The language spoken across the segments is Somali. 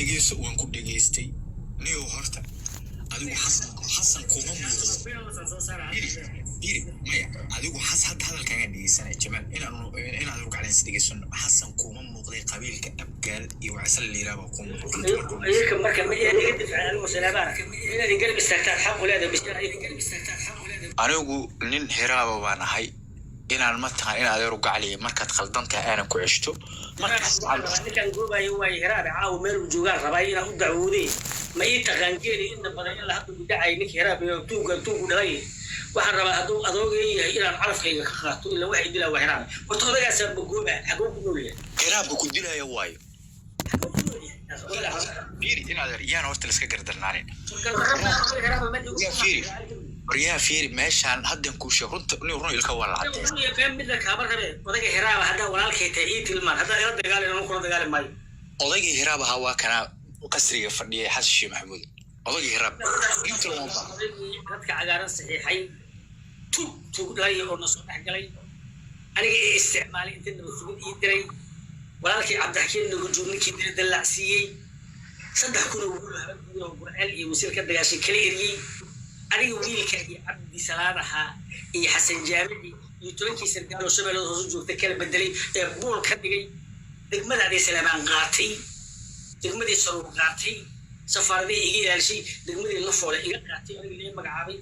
Dhegeyso, waan ku dhegeystay. Niyow, horta adigu Xasan kuma muuqdo. Iri, maya, adigu xas hadda hadalkaagaan dhegeysanaya, Jamaal, inaad rugcadays dhegeysano. Xasan kuma muuqday, qabiilka Abgaal iyo Wacsal liiraaba kuma muuqdo. Iyaga marka ma inaad iga difacaan anigu Saleebaan, inaad i garab istaagtaan xaq u leedahay, mise inaad iga garab istaagtaan xaq u leedahay? Anigu nin Hiraaba baan ahay, inaan mataqaan in adeeru gacliya markaad khaldan tahay aanan ku ceshto markaas. Ninkaan goobayo waayo Hiraabe, caawa meel uu joogaan rabaa inaan u dacwoodee. Ma ii taqaan geeli inta badan ilaa hadda gudacay ninka Hiraabe oo tuuga tuugu dhalay. Waxaan rabaa hadduu adoogay yahay inaan calafkayga ka qaato, ilaa waxay dilaa waa Hiraabe. Horta odagaasaa magooba, xaguu ku nool yahay? Hiraabka ku dilaya waayo. Xaguu ku nool yahay? Fiiri, in adeer yaan horta la iska gardarnaanin. Yaa fiiri, waryaa, fiiri meeshaan haddan kuu sheeg runta, nin run ilka waa la caddeyn. Midna kaaba rabe, odaga Hiraaba haddaa walaalkay tahay ii tilmaan. Haddaa ila dagaalin, anu kula dagaali maayo. Odaygii Hiraab ahaa waa kanaa qasriga fadhiyay, Xasan Sheekh Maxamuud, odaygii Hiraab inta lama baahno. Odaygii dadka cagaaran saxiixay, tug tug dhalay oo na soo dhex galay, aniga ee isticmaalay, inta nabad sugid ii diray, walaalkii Cabdixakiin Nagajoog ninkii dira dallacsiiyey, 3000 oo wiil oo habad oo Gurceel iyo wasiir ka dagaashay kala eriyey, aniga wiilkaagii Cabdi Salaad ahaa iyo Xasan Jaamici iyo 10kii sargaal oo Shabeellada Hoose joogta kala bedelay ee buul ka dhigay, degmadaadii Saleebaan qaatay, degmadii Saruur qaatay, safaaradihii iga ilaalishay, degmadii Lafoole iga qaatay, aniga lee magacaabay,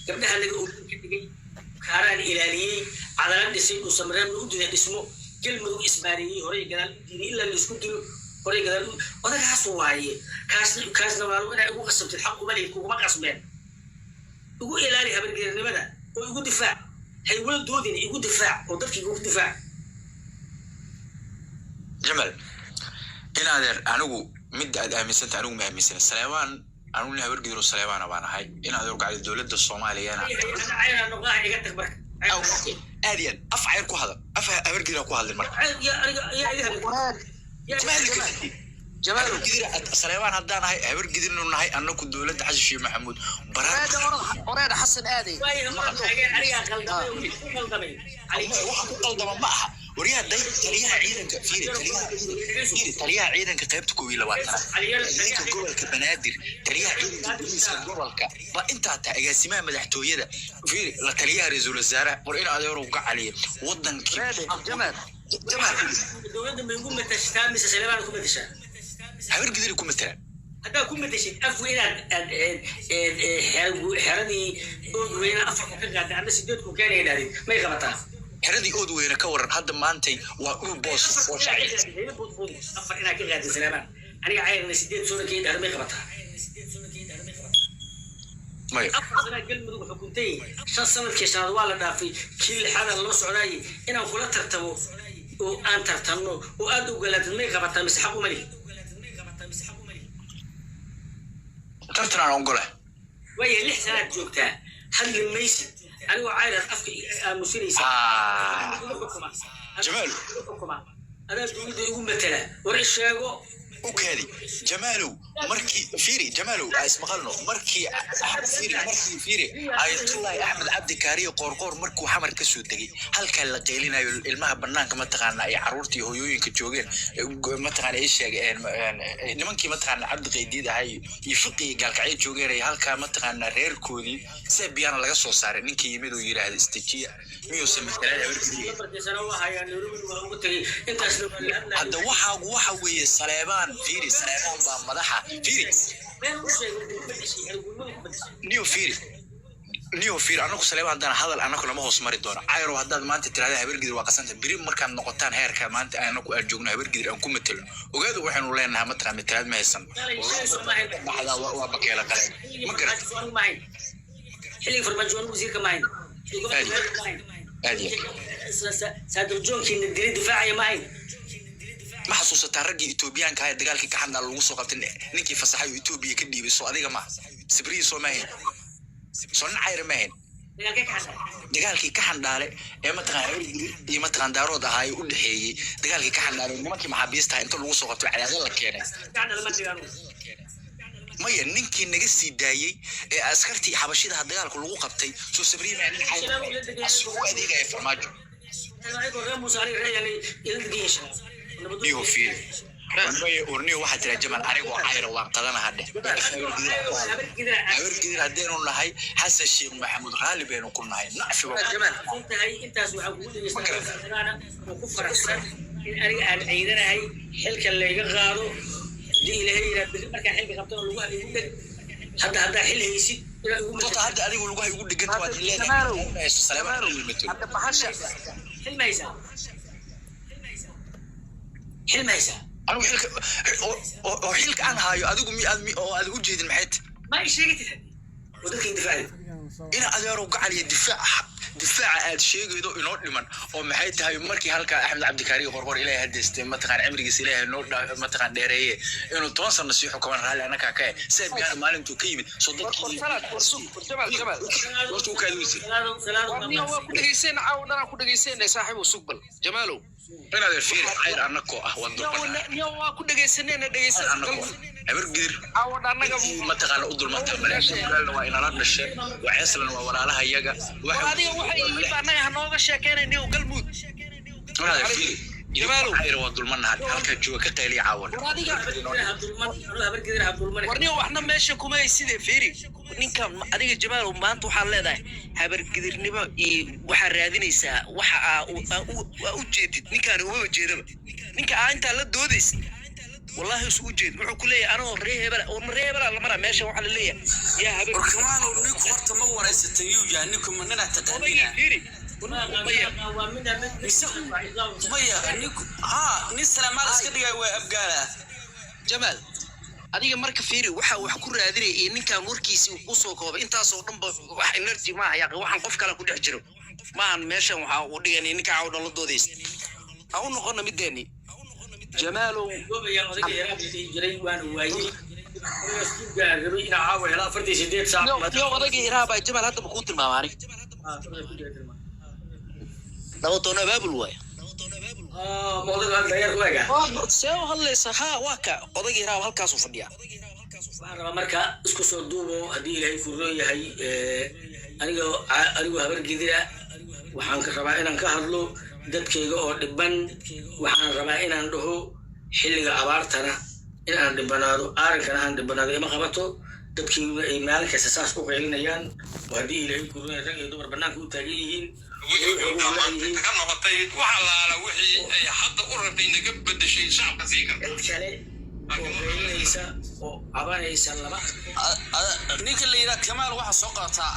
gabdhaha laga orin ka dhigay, Kaaraan ilaaliyey, Cadalad dhisay, Dhuusamareebna u diday dhismo, Galmudug isbaareeyey, horey gadaal u diiday ilaa laisku dilo, horey gadaal odagaas waaye. Kaasna kaasna walaalo inaa igu qasabtid xaq uma lihid, kuguma qasbeen. Igu ilaali habargeernimada oo igu difaac, haygula doodin, igu difaac oo dadka igu difaac. Jamal, in adeer, anigu midda aad aaminsanta anigu ma aaminsana. Saleebaan, anigu nin Habargidiro Saleebaana baan ahay, in adeer gacdi dowladda Soomaaliyana. Cayna noqdaha, iga tag marka. Aad iyo aad af Cayr ku hadal, af Habargidira ku hadlin marka. Ya aniga yaa iga habar. Ma hadli kartid. Jamaalow. Habargidir Saleebaan haddaan ahay, Habargidirnu nahay annaku dowladda Xasan Sheekh Maxamuud baraar. Oreeda Xasan aaday. Anigaa qaldamay, ku qaldamay. Waxa ku qaldama ma aha. Waryaha, day, taliyaha ciidanka fiiri, taliyaha fiiri, taliyaha ciidanka qaybta 21aad, ciidanka gobolka Banaadir, taliyaha ciidanka booliiska gobolka ba intaa tahay, agaasimaha madaxtooyada fiiri, la taliyaha ra-iisul wasaaraha. War in adeerow ka caliya wadankii. Oreede Jamaal. Jamaal. Dowladda ma igu matashaa mise Saleebaan ku matashaa? Habargidiri ku matalaan. Haddaad ku matashid afku inaad aad xeradii Ood Weyne 4 ku ka qaatay ama 8 ku keenaya dhahdid, may qabataa? Xeradii Ood Weyne ka waran hadda maantay waa dhul boos oo shacib. 4 inaad ka qaatay Saleebaan, aniga Cayrna 8 soona keen dhahdo, may qabataa? Maya. 4 sanaa Galmudug xukuntay, 5 sanadkii shanaad waa la dhaafay, kii lixaada loo socdaayey. Inaan kula tartamo oo aan tartanno oo aad ogolaatid, may qabataa mise xaq uma lihi? Tartan aan ogole. Waayo, 6 sanaad joogtaa, hadli maysid, anigoo Cayraad afka aamusinaysa. Ah. Jamaal. Xukuma, adaa dowladda igu matala, war isheego. U kaadi, Jamaalow. Markii fiiri, Jamaalow, aa ismaqalno. Markii fiiri, markii fiiri, Ayatullahi Axmed Cabdi Kaariye Qoorqoor markuu Xamar ka soo degay, halkaa la qeylinayo, ilmaha banaanka mataqaana ay carruurta iyo hooyooyinka joogeen, mataqaana ay sheeg nimankii mataqaana Cabdi Qaydiid ahay iyo Fiqi iyo Gaalkacyo joogeen, ay halkaa mataqaana reerkoodii sebiyaana laga soo saaray, ninkii yimid oo yidhaahda istajiya, miyuusan matalaad Habargeliya? Afartii sano waa hayaa, Nairobi waa ugu tegay, intaasna waa la hadlayay. Hadda waxaagu waxa weeye Saleebaan, fiiri, Saleebaan baa madaxa, fiiri. Meel u sheegay ku bedeshay, xergulmada ku bedeshay. Niyo fiiri, niyo fiiri, anagu Saleebaan haddaan hadal anagu lama hoos mari doono. Cayrow, haddaad maanta tirahda Habargidir waa qasanta, beri markaad noqotaan heerka maanta anagu aan joogno, Habargidir aan ku matelo, ogaadu waxaynu leenahay mataqaa matalaad ma haysan. Shalay shalay soo maahayn. Baxdaa waa bakeela qaleen, ma garat? Anigu maahayn xilligii Farmaajo, anigu wasiirka maahayn. Aad iyo aad iyo Saadirjoonkiina dili difaacaya maahayn. Ma xasuusataa raggii Etoobiyaanka ahaa ee dagaalkii Gaxandal lagu soo qabtay, ninkii fasaxay oo Etoobiya ka dhiibay? Soo adiga ma Sibrihii soo maahayn? Soo nin Cayra maahayn? Dagaalkee ka xadha? Dagaalkii ka Xandhaale ee mataqaan Habargidir iyo mataqaan Daarood ahaa ee u dhexeeyey, dagaalkii ka Xandhaale, nimankii maxaabiista ahaa inta lagu soo qabtay Cadaado la keenay. Gacdhala ma degaano. Maya, ninkii naga sii daayey ee askartii Xabashidaha dagaalka lagu qabtay, soo Sabrihi maa? Nin Cayr asuu u adeegaya Farmaajo. Ayagoo reer Muuse, aniga reer yaalay ila degan shabaab. Niyo fiiri. Urniyo, waxaa tira Jamal, anigoo cayra waan qadanaha dheh. Habar Gidir haddaynu nahay, Xasan Sheekh Maxamuud raalli baynu ku nahay, nacfiba. Jamaal. Tahay intaas waxaa kugu dhegeystaa oo ku faraxsan in aniga aan ciidanahay xilka layga qaado haddii Ilaahay yidhaa berri markaan xilka qabtana lugaha igu dheg. Hadda haddaa xil haysid inaad igu Tota hadda adigu lugaha igu dheganta waad leedahay Saleebaan. Hadda bahasha Xil ma haysaa? Xil ma haysaa? Anigu xilka oo xilka aan haayo adigu mi aad oo aad u jeedin maxay tahay? Ma i sheegatid oo dadka difaaci. Ina adeero gacal iyo difaaca aad sheegaydo inoo dhiman oo maxay tahay? Markii halkaa Axmed Cabdikaariyo Qorqor, Ilaahay hadeystay, mataqaan, cimrigiisa Ilaahay noo mataqaan dheereeye, inuu 10 sano sii xukuman raalli annagaa ka eh. Saad gaana maalintuu ka yimid soo dadkii Salaad, war sug, war Jamaal, Jamaal. Horta u kaaduysa. War niyo, waa ku dhegeysayna caawa dhanaa ku dhegeysayna, saaxiibow, sug bal, Jamaalow. In adeer fiiri, cayr annakoo ah waan dulmanaa. Niyo, waa ku dhegeysanayna, dhegeysan. Annakoo Habar Gidir Caawa dhan annaga mataqaana u dulmantaa male. Waa inala dhasheen, Waceeslan waa walaalaha iyaga. War adiga waxay yihiin ba annaga hanooga sheekeynay, niyo Galmud. In adeer fiiri, Jamaalow. Cayr waa dulmanaha, halkaa jooga ka qayliya caawan. War adiga, war niyo, waxna meesha kuma hayside. Fiiri ninkan adiga, Jamaalow, maanta waxaad leedahay habargidirnimo iyo waxaad raadinaysaa waxa aa u jeedid. Ninkaani umaba jeedaba. Ninka aa intaa la doodaysid, wallahi isu u jeed, wuxuu ku leeyahay anoo ree hebela. War ma ree hebela la maraa meesha? Waxaa la leeyahay yaa habar War Kamaalow, ninku horta ma waraysatay? Yuu yahay ninku? Ma ninaa Odaygii taqaanina? Fiiri. Mise maya ninku haa nin Salamaal iska dhigay waa Abgaala. Jamaal, adiga marka fiiri waxa wax ku raadinaya iyo ninkan warkiisi uu kusoo koobay intaasoo dhan ba wax energy maaha yaaqi. Waxaan qof kale ku dhex jiro maahan. Meeshan waxaa uu dhigan ninka caaw dhan la doodaysa. Ha u noqona mideeni, Jamaalow. Goobaya odayga yaraa la dhihi jiray, waana waayey. Odaygaas tuugaa rabay inaa caawa helo 48 saac. Yo, odayga iraabaa, Jamaal, hadda ma kuu tilmaama aniga? Nabadoono abaabul waaya. Ma odayga hadda yar waaga? See u hadlaysa? Ha, waa ka odayga iraaba, halkaasuu fadhiyaa. Waxaan rabaa marka isku soo duubo, haddii Ilaahay furroon yahay, aniga anigu Habar Gidira waxaan ka rabaa inaan ka hadlo dadkayga oo dhiban. Waxaan rabaa inaan dhaho xilliga abaartana in aan dhibanaado, aarinkana aan dhibanaado ima qabato. Dadkayguna ay maalin kasta saas u qaylinayaan oo haddii Ilaahay furroon yahay rag iyo dumar banaanka u taagan yihiin. Wixii maanta ka noqotay wax allaala wixii ay hadda u rabtay naga bedeshay shacabka sii karta. Cid kale oo qaylinaysa oo cabanaysa lama Ninka la yidhaha Kamaal waxaa soo qaataa.